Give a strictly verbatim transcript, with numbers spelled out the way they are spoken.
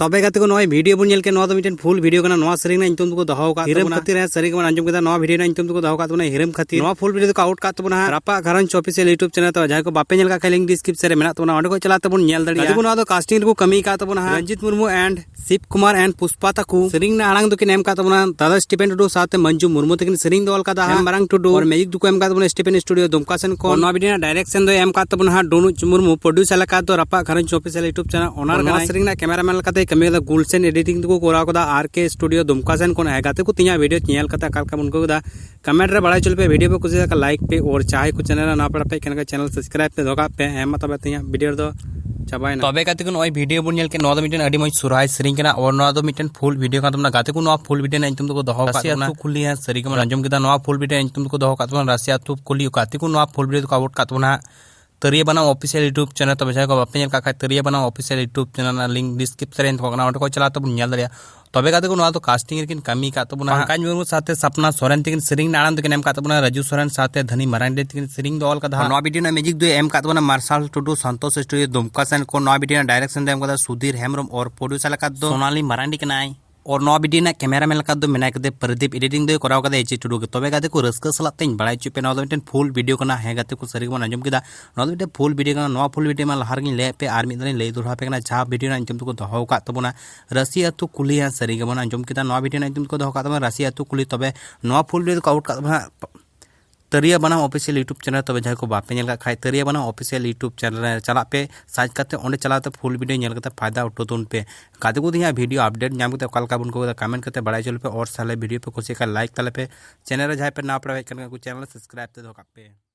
ᱛᱚᱵᱮ ᱜᱟᱛᱮ ᱠᱚ, ᱱᱚᱜᱼᱚᱭ ᱵᱷᱤᱰᱤᱭᱳ ᱵᱚᱱ ᱧᱮᱞ ᱠᱮᱫ, ᱱᱚᱣᱟ ᱫᱚ ᱢᱤᱫᱴᱮᱱ ᱯᱷᱩᱞ ᱵᱷᱤᱰᱤᱭᱳ ᱠᱟᱱᱟ᱾ ᱱᱚᱣᱟ ᱥᱮᱨᱮᱧ ᱨᱮᱱᱟᱜ ᱧᱩᱛᱩᱢ ᱫᱚᱠᱚ ᱫᱚᱦᱚ ᱟᱠᱟᱫ ᱦᱤᱨᱮᱢ ᱛᱟᱵᱚᱱᱟ ᱠᱷᱟᱹᱛᱤᱨ᱾ ᱦᱮᱸ, ᱥᱟᱹᱨᱤ ᱜᱮᱵᱚᱱ ᱟᱸᱡᱚᱢ ᱠᱮᱫᱟ, ᱱᱚᱣᱟ ᱵᱷᱤᱰᱤᱭᱳ ᱨᱮᱱᱟᱜ ᱧᱩᱛᱩᱢ ᱫᱚᱠᱚ ᱫᱚᱦᱚ ᱟᱠᱟᱫ ᱛᱟᱵᱚᱱᱟ ᱦᱤᱨᱮᱢ ᱠᱷᱟᱹᱛᱤᱨ᱾ ᱱᱚᱣᱟ ᱯᱷᱩᱞ ᱵᱷᱤᱰᱤᱭᱳ ᱫᱚᱠᱚ ᱟᱣᱩᱴ ᱠᱟᱜ ᱛᱟᱵᱚᱱᱟ ᱦᱟᱸᱜ ᱨᱟᱯᱟᱜ ᱜᱷᱟᱨᱚᱸᱡᱽ ᱚᱯᱷᱤᱥᱤᱭᱟᱞ ᱭᱩᱴᱩᱵᱽ ᱪᱮᱱᱮᱞ ᱛᱮ᱾ ᱡᱟᱦᱟᱸᱭ ᱠᱚ ᱵᱟᱯᱮ ᱧᱮᱞ ᱠᱟᱜ ᱠᱷᱟᱡ, ᱞᱤᱝᱠ ᱰᱤᱥᱠᱨᱤᱯᱥᱚᱱ ᱨᱮ ᱢᱮᱱᱟᱜ ᱛᱟᱵᱚᱱᱟ, ᱚᱸᱰᱮ ᱠᱷᱚᱱ ᱪᱟᱞᱟᱜ ᱛᱟᱵᱚᱱ ᱧᱮᱞ ᱫᱟᱲᱮᱭᱟᱜᱼᱟ᱾ ᱜᱟᱛᱮ ᱠᱚ, ᱱᱚᱣᱟ ᱫᱚ ᱠᱟᱥᱴᱤᱝ ᱨᱮᱠᱚ ᱠᱟᱹᱢᱤ ᱟᱠᱟᱫ ᱛᱟᱵᱚᱱᱟ ᱦᱟᱸᱜ Ranjit Murmu and Shiv Kumar and ᱯᱩᱥᱯᱟ ᱛᱟᱠᱚ᱾ ᱥᱮᱨᱮᱧ ᱨᱮᱱᱟᱜ ᱟᱲᱟᱝ ᱫᱚᱠᱤᱱ ᱮᱢ ᱟᱠᱟᱫ ᱛᱟᱵᱚᱱᱟ ᱫᱟᱫᱟ ᱥᱴᱤᱯᱷᱮᱱ ᱴᱩᱰᱩ ᱥᱟᱶᱛᱮ ᱢᱚᱧᱡᱩ ᱢᱩᱨᱢᱩ ᱛᱟᱹᱠᱤᱱ᱾ ᱥᱮᱨᱮᱧ ᱫᱚ ᱚᱞ ᱠᱟᱫᱟ ᱦᱟᱸᱜ ᱢᱟᱨᱟᱝ ᱴᱩᱰᱩ ᱟᱨ ᱢᱤᱭᱩᱡᱤᱠ ᱫᱚᱠᱚ ᱮᱢ ᱟᱠᱟᱫ ᱛᱟᱵᱚᱱᱟ ᱥᱴᱤᱯᱷᱮᱱ ᱥᱴᱩᱰᱤᱭᱳ ᱫᱩᱢᱠᱟ ᱥᱮᱱ ᱠᱷᱚᱱ᱾ ᱱᱚᱣᱟ ᱵᱷᱤᱰᱤᱭᱳ ᱨᱮᱱᱟᱜ ᱰᱟᱭᱨᱮᱠᱥᱚᱱ ᱫᱚᱭ ᱮᱢ ᱟᱠᱟᱫ ᱛᱟᱵᱚᱱᱟ ᱦᱟᱸᱜ ᱰᱩᱱᱩᱡ ᱢᱩᱨᱢᱩ, ᱯᱨᱚᱰᱭᱩᱥᱟᱨ ᱞᱮᱠᱟ ᱫᱚ ᱨᱟᱯᱟᱜ ᱜᱷᱟᱨᱚᱸᱡᱽ ᱚᱯᱷᱤᱥᱤᱭᱟᱞ ᱭᱩᱴᱩᱵᱽ ᱪᱮᱱᱮᱞ ᱚᱱᱟ ᱨᱮ ᱱᱚᱣᱟ ᱠᱟᱱᱟᱭ᱾ ᱥᱮᱨᱮᱧ ᱨᱮᱱᱟᱜ ᱠᱮᱢᱮᱨᱟᱢᱮᱱ ᱞᱮᱠᱟᱛᱮ ᱠᱟᱹᱢᱤ ᱠᱟᱫᱟ ᱜᱩᱞᱥᱮᱱ, ᱮᱰᱤᱴᱤᱝ ᱫᱚᱠᱚ ᱠᱚᱨᱟᱣ ᱠᱟᱫᱟ ᱟᱨ ᱠᱮ ᱥᱴᱩᱰᱤᱭᱳ ᱫᱩᱢᱠᱟ ᱥᱮᱱ ᱠᱷᱚᱱ᱾ ᱦᱮᱸ ᱜᱟᱛᱮ ᱠᱚ, ᱛᱮᱦᱮᱧᱟᱜ ᱵᱷᱤᱰᱤᱭᱳ ᱧᱮᱞ ᱠᱟᱛᱮ ᱚᱠᱟ ᱞᱮᱠᱟ ᱵᱚᱱ ᱟᱹᱭᱠᱟᱹᱣ ᱠᱮᱫᱟ, ᱠᱚᱢᱮᱱᱴ ᱨᱮ ᱵᱟᱲᱟᱭ ᱦᱚᱪᱚ ᱞᱮᱯᱮ᱾ ᱵᱷᱤᱰᱤᱭᱳ ᱯᱮ ᱠᱩᱥᱤᱭᱟᱜ ᱠᱷᱟᱱ ᱞᱟᱭᱤᱠ ᱯᱮ, ᱟᱨ ᱡᱟᱦᱟᱸᱭ ᱠᱚ ᱪᱮᱱᱮᱞ ᱨᱮ ᱱᱟᱣᱟ ᱯᱮᱲᱟ ᱯᱮ ᱦᱮᱡ ᱠᱟᱱ ᱠᱷᱟᱱ ᱪᱮᱱᱮᱞ ᱥᱟᱵᱥᱠᱨᱟᱭᱤᱵ ᱯᱮ ᱫᱚᱦᱚ ᱠᱟᱜ ᱯᱮ᱾ ᱦᱮᱸ ᱢᱟ ᱛᱚᱵᱮ, ᱛᱮᱦᱮᱧᱟᱜ ᱵᱷᱤᱰᱤᱭᱳ ᱨᱮᱫᱚ ᱪᱟᱵᱟᱭᱮᱱᱟ᱾ ᱛᱚᱵᱮ ᱜᱟᱛᱮ ᱠᱚ, ᱱᱚᱜᱼᱚᱭ ᱵᱷᱤᱰᱤᱭᱳ ᱵᱚᱱ ᱧᱮᱞ ᱠᱮᱫ, ᱱᱚᱣᱟ ᱫᱚ ᱢᱤᱫᱴᱮᱱ ᱟᱹᱰᱤ ᱢᱚᱡᱽ ᱥᱚᱨᱦᱟᱭ ᱥᱮᱨᱮᱧ ᱠᱟᱱᱟ, ᱟᱨ ᱱᱚᱣᱟ ᱫᱚ ᱢᱤᱫᱴᱮᱱ ᱯᱷᱩᱞ ᱵᱷᱤᱰᱤᱭᱳ ᱠᱟᱱ ᱛᱟᱵᱚᱱᱟ᱾ ᱜᱟᱛᱮ ᱠᱚ, ᱱᱚᱣᱟ ᱯᱷᱩᱞ ᱵᱷᱤᱰᱤᱭᱳ ᱨᱮᱱᱟᱜ ᱧᱩᱛᱩᱢ ᱫᱚᱠᱚ ᱫᱚᱦᱚ ᱨᱟᱥᱤ ᱠᱟᱜ ᱟᱹᱛᱩ ᱵᱚᱱᱟ ᱠᱩᱞᱤ, ᱦᱮᱸ ᱥᱟᱹᱨᱤ ᱜᱮᱵᱚᱱ ᱟᱸᱡᱚᱢ ᱠᱮᱫᱟ᱾ ᱱᱚᱣᱟ ᱯᱷᱩᱞ ᱵᱷᱤᱰᱤᱭᱳ ᱨᱮᱱᱟᱜ ᱧᱩᱛᱩᱢ ᱫᱚᱠᱚ ᱫᱚᱦᱚ ᱠᱟᱜ ᱛᱟᱵᱚᱱᱟ ᱨᱟᱥᱤ ᱟᱹᱛᱩ ᱠᱩᱞᱤ᱾ ᱜᱟᱛᱮ ᱠᱚ, ᱱᱚᱣᱟ ᱯᱷᱩᱞ ᱵᱷᱤᱰᱤᱭᱳ ᱫᱚᱠᱚ ᱟᱣᱩᱴ ᱠᱟᱜ ᱛᱟᱵᱚᱱᱟ ᱦᱟᱸᱜ ᱛᱟᱹᱨᱤᱭᱟᱹ ᱵᱟᱱᱟᱢ ᱚᱯᱷᱤᱥᱤᱭᱟᱞ ᱭᱩᱴᱩᱵᱽ ᱪᱮᱱᱮᱞ᱾ ᱛᱚᱵᱮ ᱡᱟᱦᱟᱸᱭ ᱠᱚ ᱵᱟᱯᱮ ᱧᱮᱞ ᱠᱟᱜ ᱠᱷᱟᱡ, ᱛᱟᱹᱨᱤᱭᱟᱹ ᱵᱟᱱᱟᱢ ᱚᱯᱷᱤᱥᱤᱭᱟᱞ ᱭᱩᱴᱩᱵᱽ ᱪᱮᱱᱮᱞ ᱨᱮᱱᱟᱜ ᱞᱤᱝᱠ ᱰᱤᱥᱠᱨᱤᱯᱥᱚᱱ ᱨᱮ ᱛᱟᱦᱮᱸ ᱠᱟᱱᱟ, ᱚᱸᱰᱮ ᱠᱷᱚᱱ ᱪᱟᱞᱟᱣ ᱛᱟᱵᱚᱱ ᱧᱮᱞ ᱫᱟᱲᱮᱭᱟᱜᱼᱟ᱾ ᱛᱚᱵᱮ ᱜᱟᱛᱮ ᱠᱚ, ᱱᱚᱣᱟ ᱫᱚ ᱠᱟᱥᱴᱤᱝ ᱨᱮᱠᱤᱱ ᱠᱟᱹᱢᱤ ᱟᱠᱟᱫ ᱛᱟᱵᱚᱱᱟ ᱯᱟᱝᱠᱟᱡᱽ ᱢᱩᱨᱢᱩ ᱥᱟᱶᱛᱮ ᱥᱟᱯᱱᱟ ᱥᱚᱨᱮᱱ ᱛᱟᱹᱠᱤᱱ᱾ ᱥᱮᱨᱮᱧ ᱨᱮᱱᱟᱜ ᱟᱲᱟᱝ ᱫᱚᱠᱤᱱ ᱮᱢ ᱟᱠᱟᱫ ᱛᱟᱵᱚᱱᱟ ᱨᱟᱡᱩ ᱥᱚᱨᱮᱱ ᱥᱟᱶᱛᱮ ᱫᱷᱟᱱᱤ ᱢᱟᱨᱟᱱᱰᱤ ᱛᱟᱹᱠᱤᱱ᱾ ᱥᱮᱨᱮᱧ ᱫᱚ ᱚᱞ ᱠᱟᱫᱟ ᱦᱟᱸᱜ ᱱᱚᱣᱟ ᱵᱷᱤᱰᱤᱭᱳ ᱨᱮᱱᱟᱜ ᱢᱤᱭᱩᱡᱤᱠ ᱫᱚᱭ ᱮᱢ ᱟᱠᱟᱫ ᱛᱟᱵᱚᱱᱟ ᱢᱟᱨᱥᱟᱞ ᱴᱩᱰᱩ, ᱥᱟᱱᱛᱳᱥ ᱥᱴᱩᱰᱤᱭᱳ ᱫᱩᱢᱠᱟ ᱥᱮᱱ ᱠᱷᱚᱱ᱾ ᱱᱚᱣᱟ ᱵᱷᱤᱰᱤᱭᱳ ᱨᱮᱱᱟᱜ ᱰᱟᱭᱨᱮᱠᱥᱚᱱ ᱫᱚᱭ ᱮᱢ ᱟᱠᱟᱫᱟ ᱥᱩᱫᱷᱤᱨ ᱦᱮᱢᱵᱨᱚᱢ, ᱟᱨ ᱯᱨᱚᱰᱭᱩᱥᱟᱨ ᱞᱮᱠᱟ ᱫᱚ ᱥᱳᱱᱟᱞᱤ ᱢᱟᱨᱟᱱᱰᱤ ᱠᱟᱱᱟᱭ᱾ ᱟᱨ ᱱᱚᱣᱟ ᱵᱷᱤᱰᱤᱭᱳ ᱨᱮᱱᱟᱜ ᱠᱮᱢᱮᱨᱟᱢᱮᱱ ᱞᱮᱠᱟ ᱫᱚ ᱢᱮᱱᱟᱭ ᱠᱟᱫᱮ ᱯᱨᱚᱫᱤᱯ, ᱮᱰᱤᱴᱤᱝ ᱫᱚᱭ ᱠᱚᱨᱟᱣ ᱠᱟᱫᱟ ᱮᱪ ᱮ ᱴᱩᱰᱩ ᱜᱮ᱾ ᱛᱚᱵᱮ ᱜᱟᱛᱮ ᱠᱚ, ᱨᱟᱹᱥᱠᱟᱹ ᱥᱟᱞᱟᱜ ᱛᱮᱧ ᱵᱟᱲᱟᱭ ᱦᱚᱪᱚᱭᱮᱫ ᱯᱮ, ᱱᱚᱣᱟ ᱫᱚ ᱢᱤᱫᱴᱮᱱ ᱯᱷᱩᱞ ᱵᱷᱤᱰᱤᱭᱳ ᱠᱟᱱᱟ᱾ ᱦᱮᱸ ᱜᱟᱛᱮ ᱠᱚ, ᱥᱟᱹᱨᱤ ᱜᱮᱵᱚᱱ ᱟᱸᱡᱚᱢ ᱠᱮᱫᱟ, ᱱᱚᱣᱟ ᱫᱚ ᱢᱤᱫᱴᱮᱱ ᱯᱷᱩᱞ ᱵᱷᱤᱰᱤᱭᱳ ᱠᱟᱱᱟ᱾ ᱱᱚᱣᱟ ᱯᱷᱩᱞ ᱵᱷᱤᱰᱤᱭᱳ ᱢᱟ ᱞᱟᱦᱟ ᱨᱮᱜᱤᱧ ᱞᱟᱹᱭᱟᱫ ᱯᱮ, ᱟᱨ ᱢᱤᱫ ᱫᱷᱟᱣ ᱤᱧ ᱞᱟᱹᱭ ᱫᱚᱦᱲᱟ ᱟᱯᱮ ᱠᱟᱱᱟ, ᱡᱟᱦᱟᱸ ᱵᱷᱤᱰᱤᱭᱳ ᱨᱮᱱᱟᱜ ᱧᱩᱛᱩᱢ ᱫᱚᱠᱚ ᱫᱚᱦᱚ ᱟᱠᱟᱫ ᱛᱟᱵᱚᱱᱟ ᱨᱟᱹᱥᱤ ᱟᱹᱛᱩ ᱠᱩᱞᱤ᱾ ᱦᱮᱸ ᱥᱟᱹᱨᱤ ᱜᱮᱵᱚᱱ ᱟᱸᱡᱚᱢ ᱠᱮᱫᱟ, ᱱᱚᱣᱟ ᱵᱷᱤᱰᱤᱭᱳ ᱨᱮᱱᱟᱜ ᱧᱩᱛᱩᱢ ᱫᱚᱠᱚ ᱫᱚᱦᱚ ᱟᱠᱟᱫ ᱛᱟᱵᱚᱱᱟ ᱨᱟᱹᱥᱤ ᱟᱹᱛᱩ ᱠᱩᱞᱤ᱾ ᱛᱚᱵᱮ ᱱᱚᱣᱟ ᱯᱷᱩᱞ ᱵᱷᱤᱰᱤᱭᱳ ᱫᱚᱠᱚ ᱟᱣᱩᱴ ᱠᱟᱜ ᱛᱟᱵᱚᱱᱟ ᱛᱟᱹᱨᱤᱭᱟᱹ ᱵᱟᱱᱟᱢ ᱚᱯᱷᱤᱥᱤᱭᱟᱞ ᱭᱩᱴᱩᱵᱽ ᱪᱮᱱᱮᱞ᱾ ᱛᱚᱵᱮ ᱡᱟᱦᱟᱸᱭ ᱠᱚ ᱵᱟᱯᱮ ᱧᱮᱞ ᱠᱟᱜ ᱠᱷᱟᱡ, ᱛᱟᱹᱨᱤᱭᱟᱹ ᱵᱟᱱᱟᱢ ᱚᱯᱷᱤᱥᱤᱭᱟᱞ ᱭᱩᱴᱩᱵᱽ ᱪᱮᱱᱮᱞ ᱨᱮ ᱪᱟᱞᱟᱜ ᱯᱮ, ᱥᱟᱨᱪ ᱠᱟᱛᱮ ᱚᱸᱰᱮ ᱪᱟᱞᱟᱣ ᱠᱟᱛᱮ ᱯᱷᱩᱞ ᱵᱷᱤᱰᱤᱭᱳ ᱧᱮᱞ ᱠᱟᱛᱮ ᱯᱷᱟᱭᱫᱟ ᱩᱴᱷᱟᱹᱣ ᱛᱟᱵᱚᱱ ᱯᱮ᱾ ᱜᱟᱛᱮ ᱠᱚ, ᱛᱮᱦᱮᱧᱟᱜ ᱵᱷᱤᱰᱤᱭᱳ ᱟᱯᱰᱮᱴ ᱧᱟᱢ ᱠᱟᱛᱮ ᱚᱠᱟ ᱞᱮᱠᱟ ᱵᱚᱱ ᱟᱹᱭᱠᱟᱹᱣ ᱠᱮᱫᱟ, ᱠᱚᱢᱮᱱᱴ ᱠᱟᱛᱮ ᱵᱟᱲᱟᱭ ᱦᱚᱪᱚ ᱞᱮᱯᱮ, ᱟᱨ ᱥᱟᱞᱮ ᱵᱷᱤᱰᱤᱭᱳ ᱯᱮ ᱠᱩᱥᱤᱭᱟᱜ ᱠᱷᱟᱱ ᱞᱟᱭᱤᱠ ᱛᱟᱞᱮ ᱯᱮ, ᱪᱮᱱᱮᱞ ᱨᱮ ᱡᱟᱦᱟᱸᱭ ᱯᱮ ᱱᱟᱣᱟ ᱯᱮᱲᱟ ᱦᱮᱡ ᱠᱟᱱ ᱠᱷᱟᱱ ᱩᱱᱠᱩ ᱪᱮᱱᱮᱞ ᱥᱟᱵᱥᱠᱨᱟᱭᱤᱵ ᱛᱮ ᱫᱚᱦᱚ ᱠᱟᱜ ᱯᱮ᱾